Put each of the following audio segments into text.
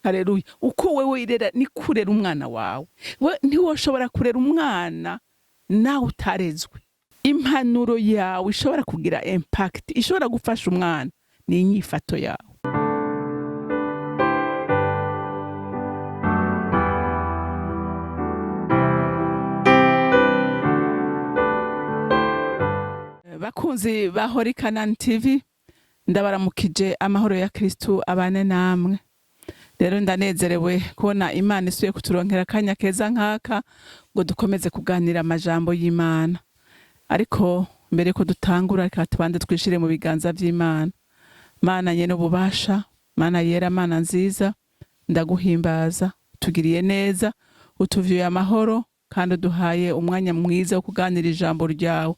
Haleluya. Uko wewe wirera ni kurera umwana wawe. We ntiwoshobora kurera umwana nawe utarezwe. Impanuro yawe ishobora kugira impact, ishobora gufasha umwana ni inyifato yawe. Bakunzi ba Holy Canaan TV, ndabaramukije, amahoro ya Kristu abane namwe. Rero ndanezerewe kubona Imana isuye kuturonkera akanya keza nk'aka ngo dukomeze kuganira amajambo y'Imana. Ariko mbere ko dutangura, reka tubanze twishire mu biganza vy'Imana. Mana nyene ububasha, Mana yera, Mana nziza, ndaguhimbaza, utugiriye neza, utuvyuye amahoro kandi uduhaye umwanya mwiza wo kuganira ijambo ryawe.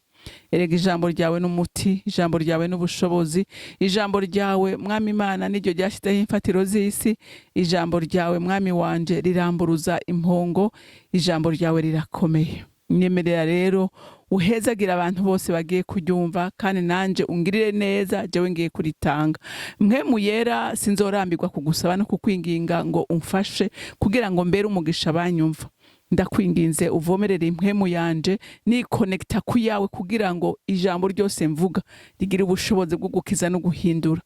Erega ijambo ryawe n'umuti, ijambo ryawe n'ubushobozi, ijambo ryawe Mwami Imana niryo ryashyizeho imfatiro z'isi, ijambo ryawe Mwami wanje riramburuza impongo, ijambo ryawe rirakomeye. Nyemerera rero uhezagira abantu bose bagiye kuryumva, kandi nanje ungirire neza jewe ngiye kuritanga. Mpwemu Yera, sinzorambirwa kugusaba no kukwinginga ngo umfashe kugira ngo mbere umugisha banyumva. Ndakwinginze uvomerere impwemu yanje nikonekita ku yawe kugira ngo ijambo ryose mvuga rigire ubushobozi bwo gukiza no guhindura.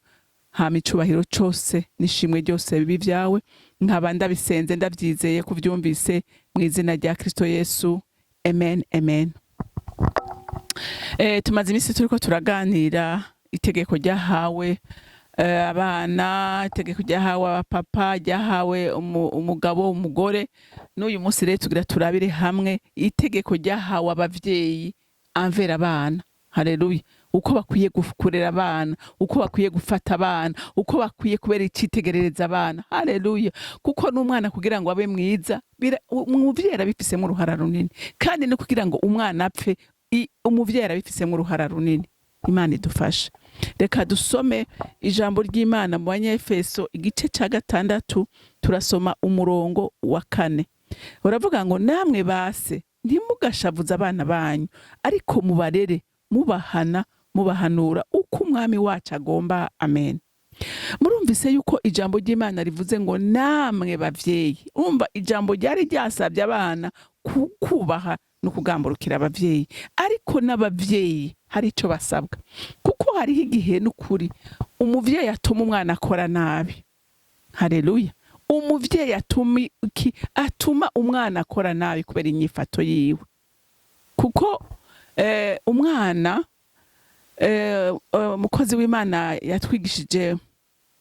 Hama icubahiro cose n'ishimwe ryose bibi vyawe, nkaba ndabisenze ndavyizeye kuvyumvise mu izina rya Kristo Yesu. Amen, amen. Tumaze iminsi turiko turaganira itegeko ryahawe abana, itegeko ryahawe abapapa, ryahawe umugabo, umugore. N'uyu munsi rero tugira turabire hamwe itegeko ryahawe abavyeyi envers abana. Haleluya. Uko bakwiye kurera abana, uko bakwiye gufata abana, uko bakwiye kubera icitegerereza abana. Haleluya. Kuko n'umwana kugira ngo abe mwiza, umuvyeyi arabifisemo uruhara runini. Kandi no kugira ngo umwana apfe, umuvyeyi arabifisemo uruhara runini. Imana idufashe. Reka dusome ijambo ry'Imana mu Banyefeso igice ca 6, turasoma umurongo wa 4. Uravuga ngo namwe base ntimugashavuze abana banyu, ariko mubarere mubahana mubahanura uko umwami wacu agomba. Amen. Murumvise yuko ijambo ry'Imana rivuze ngo namwe bavyeyi. Urumva ijambo ryari ryasabye abana kubaha no kugamburukira abavyeyi, ariko n'abavyeyi hari ico basabwa, kuko hariho igihe n'ukuri umuvyeyi atuma umwana akora nabi. Haleluya. Umuvyeyi atuma iki? Atuma umwana akora nabi kubera inyifato yiwe. Kuko umwana, umukozi w'Imana yatwigishije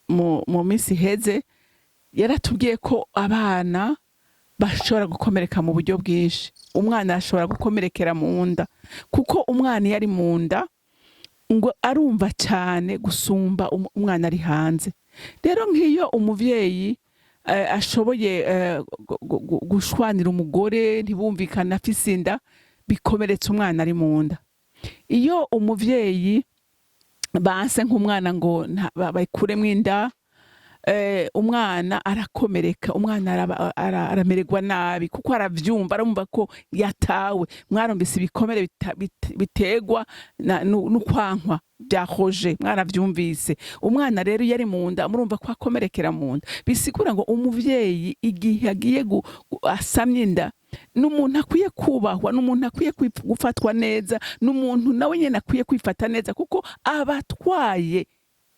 mu minsi iheze, yaratubwiye ko abana bashobora gukomereka mu buryo bwinshi. Umwana ashobora gukomerekera mu nda, kuko umwana iyo ari mu nda ngo arumva cyane gusumba umwana ari hanze. Rero nk'iyo umuvyeyi ashoboye gushwanira umugore ntibumvikane afise inda, bikomeretsa umwana ari mu nda. Iyo umuvyeyi banse nk'umwana ngo bayikuremwo inda, umwana arakomereka, umwana aramererwa nabi kuko aravyumva, arumva ko yatawe. Mwarumvise ibikomere biterwa n'ukwankwa byahoje, mwaravyumvise. Umwana rero iyo ari mu nda murumva ko akomerekera mu nda. Bisigura ngo umuvyeyi igihe agiye asamye inda, n'umuntu akwiye kubahwa, n'umuntu akwiye gufatwa neza, n'umuntu nawe nyene akwiye kwifata neza, kuko aba atwaye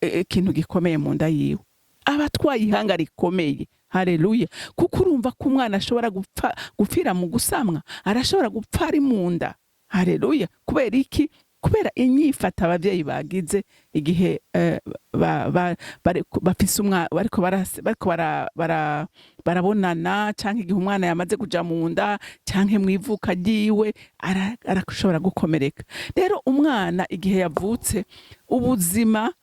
ikintu gikomeye mu nda yiwe, aba atwaye ihanga rikomeye. Haleluya. Kuko urumva ko umwana ashobora gupfira mu gusamwa, arashobora gupfa ari mu nda. Haleluya. Kubera iki? Kubera inyifata abavyeyi bagize igihe bafise umwana, bariko barabonana, canke igihe umwana yamaze kuja mu nda, canke mwivuka ryiwe, arashobora gukomereka. Rero umwana igihe yavutse, ubuzima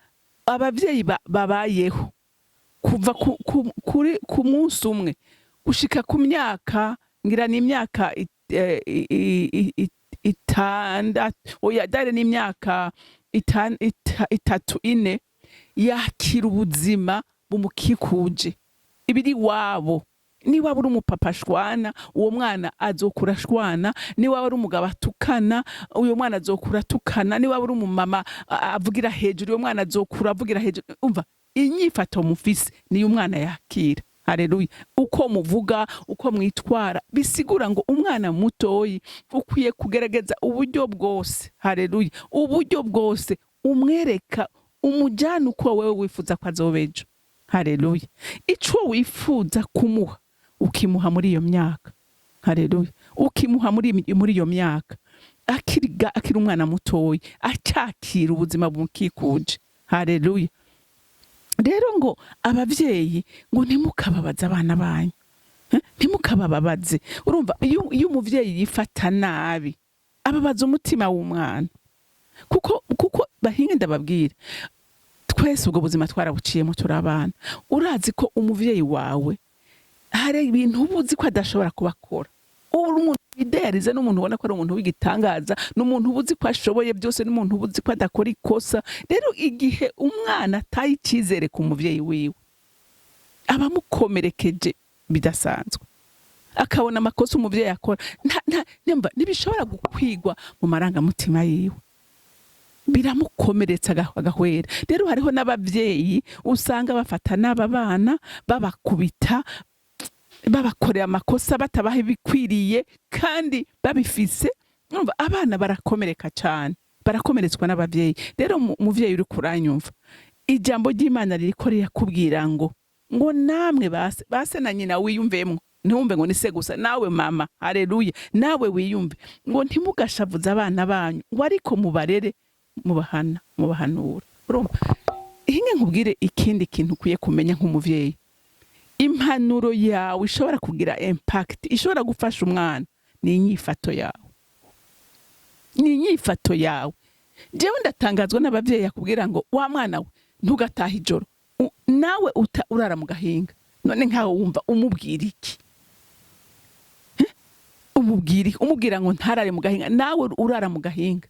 abavyeyi babayeho kuva ku munsi umwe gushika ku myaka, ngira ni imyaka itandatu, oya dare ni imyaka 3, 4, yakira ubuzima bumukikuje, ibiri wabo. Niba uri umupapa ashwana, uwo mwana azokura ashwana. Niba uri umugabo atukana, uyo mwana azokura atukana. Niba uri umumama avugira hejuru, uyo mwana azokura avugira hejuru. Umva inyifato mufise niyo umwana yakira. Haleluya. Uko muvuga, uko mwitwara, bisigura ngo umwana mutoyi ukwiye kugerageza uburyo bwose, haleluya, uburyo bwose umwereka, umujyana uko wewe wifuza ko azoba ejo. Haleluya. Ico wifuza kumuha ukimuha muri iyo myaka. Haleluya. Ukimuha muri iyo myaka akiri umwana mutoyi, acakira ubuzima bumukikuje. Haleluya. Rero ngo abavyeyi ngo ntimukababaze abana banyu. Ntimukabababaze. Urumva iyo umuvyeyi yifata nabi, ababaza umutima w'umwana, kuko bahinge, ndababwira, twese ubwo buzima twarabuciyemo turi abana. Urazi ko umuvyeyi wawe hari ibintu uba uzi ko adashobora kubakora. Ubu umuntu idéalise n'umuntu ubona ko ari umuntu w'igitangaza, n'umuntu uba uzi ko ashoboye byose, n'umuntu uba uzi ko adakora ikosa. Rero igihe umwana ataye icyizere ku muvyeyi wiwe, aba amukomerekeje bidasanzwe, akabona amakosa umuvyeyi akora, ntibishobora gukwigwa mu marangamutima yiwe, biramukomeretsa agahwera. Rero hariho n'abavyeyi usanga bafata n'aba bana, babakubita, babakorera amakosa, batabaha ibikwiriye kandi babifise. Urumva abana barakomereka cyane, barakomeretswa n'abavyeyi. Rero muvyeyi uri kuranyumva, ijambo ry'Imana ririko rirakubwira ngo namwe base na nyina wiyumvemwo, ntiwumve ngo ni se gusa, nawe mama, haleluya, nawe wiyumve, ngo ntimugashavuze abana banyu, ngo ariko mubarere, mubahana, mubahanura. Urumva, hinge nkubwire ikindi kintu ukwiye kumenya nk'umuvyeyi: impanuro yawe ishobora kugira impact, ishobora gufasha umwana, ni inyifato yawe, ni inyifato yawe. Jewe ndatangazwa n'abavyeyi akubwira ngo wa mwana we, ntugatahe ijoro, nawe urara mu gahinga. None nkawe wumva umubwira iki? Eh? Umubwira iki? Umubwira ngo ntarare mu gahinga, nawe urara mu gahinga.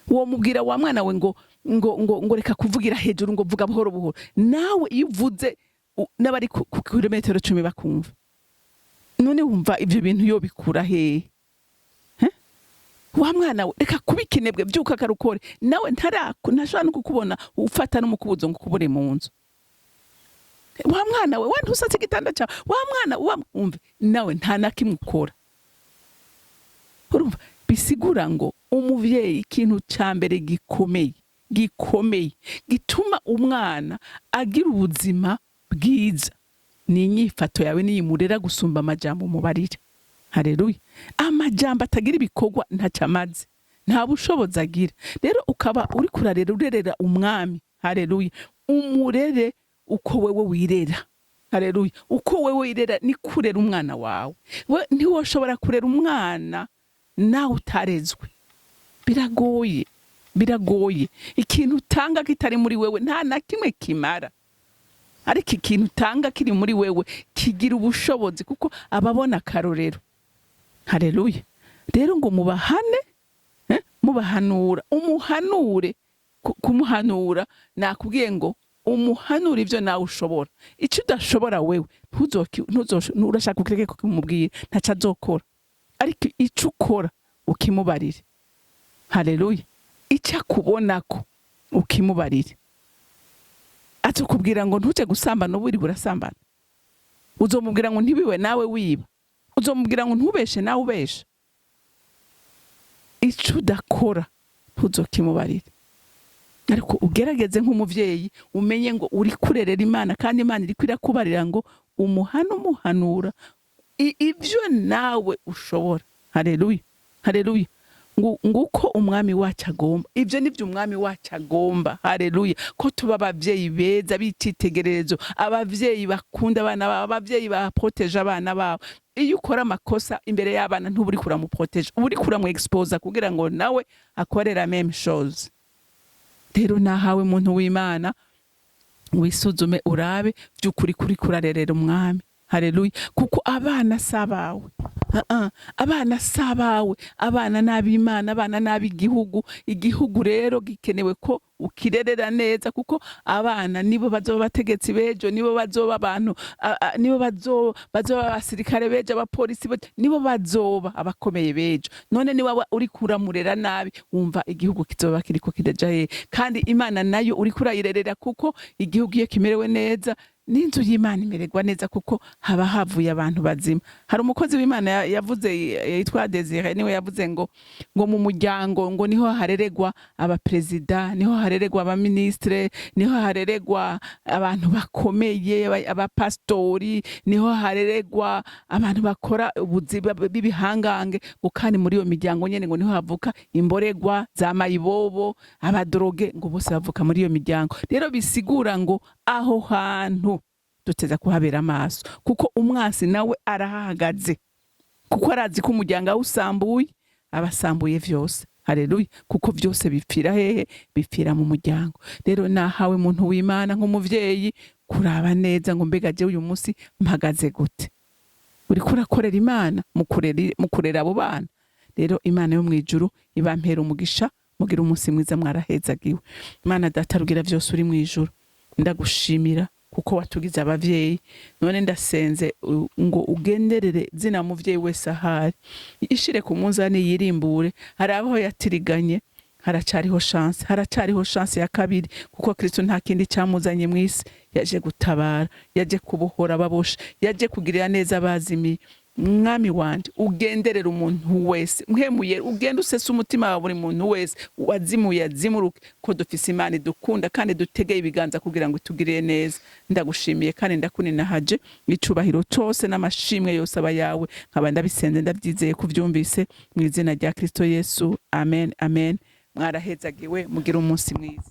Womubwira wa mwana we ngo reka kuvugira hejuru, ngo vuga buhoro buhoro, nawe iyo uvuze n'abari ku kilometero 10 bakumva. None wumva ivyo bintu yo bikura hehe? Eh? Wa mwana we, reka kuba ikinebwe, byuka karukore, nawe ntashobora no kukubona ufata n'umukubuzo ngo ukubure mu nzu. Wa mwana we, ntusatse igitanda cyawe. Wa mwana wa, umve, nawe nta na kimwe ukora. Urumva, bisigura ngo umuvyeyi, ikintu ca mbere gikomeye, gikomeye gituma umwana agira ubuzima bwiza ni inyifato yawe, niyimurera gusumba amajambo mubarira. Haleluya. Amajambo atagira ibikorwa ntacyo amaze, nta bushobozi agira. Rero ukaba uri kurarera, urerera umwami, haleluya, umurere uko wewe wirera. Haleluya. Uko wewe wirera ni kurera umwana wawe. We ntiwoshobora kurera umwana nawe utarezwe, biragoye, biragoye. Ikintu utanga kitari muri wewe nta na kimwe kimara, ariko ikintu utanga kiri muri wewe kigira ubushobozi, kuko ababona akarorero. Haleluya. Rero ngo mubahane, mubahanura, umuhanure. Kumuhanura, nakubwiye ngo umuhanure ibyo nawe ushobora. Icyo udashobora wewe urashaka ukireke kumubwira, ntaco azokora. Ariko icyo ukora ukimubarire. Haleluya. Icyo akubonako ukimubarire. Azokubwira ngo ntuje gusambana, ubu uri urasambana. Uzomubwira ngo ntibiwe, nawe wiba. Uzomubwira ngo ntubeshe, nawe ubeshe. Icyo udakora ntuzokimubarire, ariko ugerageze nk'umuvyeyi umenye ngo uri kurerera Imana, kandi Imana iriko irakubarira ngo umuhane, umuhanura ibyo nawe ushobora. Haleluya, haleluya. Nguko umwami wacu agomba. Ibyo nibyo umwami wacu agomba, haleluya, ko tuba abavyeyi beza b'icitegererezo, abavyeyi bakunda abana babo, abavyeyi baprotéger abana babo. Iyo ukora amakosa imbere y'abana, ntuba uriko uramuprotéger, uba uriko uramu-exposer kugira ngo nawe akorera même chose. Rero nahawe, muntu w'Imana, wisuzume, urabe by'ukuri kuri kurarerera umwami. Haleluya. Kuko abana si abawe. Abana si abawe, abana ni ab'Imana, abana ni ab'igihugu. Igihugu rero gikenewe ko ukirerera neza, kuko abana nibo bazoba abategetsi b'ejo, nibo bazoba abantu, nibo bazoba abasirikare b'ejo, abapolisi b'ejo, nibo bazoba abakomeye b'ejo. None niba uriko uramurera nabi, wumva igihugu kizoba kiriko kiraja hehe? Kandi Imana nayo uriko urayirerera, kuko igihugu iyo kimerewe neza N'inzu y'Imana imererwa neza kuko haba havuye abantu bazima. Hari umukozi w'Imana yavuze yitwa Desire, niwe yavuze ngo mu muryango ngo niho hareregwa abaperezida, niho hareregwa abaministre, niho hareregwa abantu bakomeye, abapasitori, niho hareregwa abantu bakora ubuzi b'ibihangange, ngo kandi muri iyo miryango nyene ngo niho havuka imboregwa za mayibobo, abadrogués, ngo bose bavuka muri iyo miryango. Rero bisigura ngo aho hantu duteza kuhabera amaso, kuko umwasi nawe arahahagaze, kuko arazi ko umuryango awusambuye abasambuye vyose. Haleluya! Kuko vyose bipfira hehe? Bipfira mu muryango. Rero nahawe muntu w'Imana nk'umuvyeyi kuraba neza ngo mbega jewe uyu munsi mpagaze gute? Uriko urakorera Imana mu kurera abo bana. Rero Imana yo mw'ijuru ibampera umugisha, mugira umunsi mwiza, mwarahezagiwe. Imana Data rugira vyose uri mw'ijuru, ndagushimira kuko watugize abavyeyi. None ndasenze ngo ugenderere zina muvyeyi wese ahari, ishire ku munzani, yirimbure, hari aho yatiriganye. Haracariho chance, haracariho chance ya kabiri, kuko Kristo nta kindi camuzanye mw'isi, yaje gutabara, yaje kubohora ababoshe, yaje kugirira neza abazimiye. Mwami wanje, ugenderera umuntu wese mwemuye, ugende usese umutima wa buri muntu wese wazimuye, azimuruke ko dufise Imana idukunda kandi dutegeye ibiganza kugira ngo itugirire neza. Ndagushimiye kandi ndakuninahaje, icubahiro cose n'amashimwe yose aba yawe. Nkaba ndabisenze ndabyizeye kuvyumvise, mu izina rya Kristo Yesu, amen, amen. Mwarahezagiwe, mugire umunsi mwiza.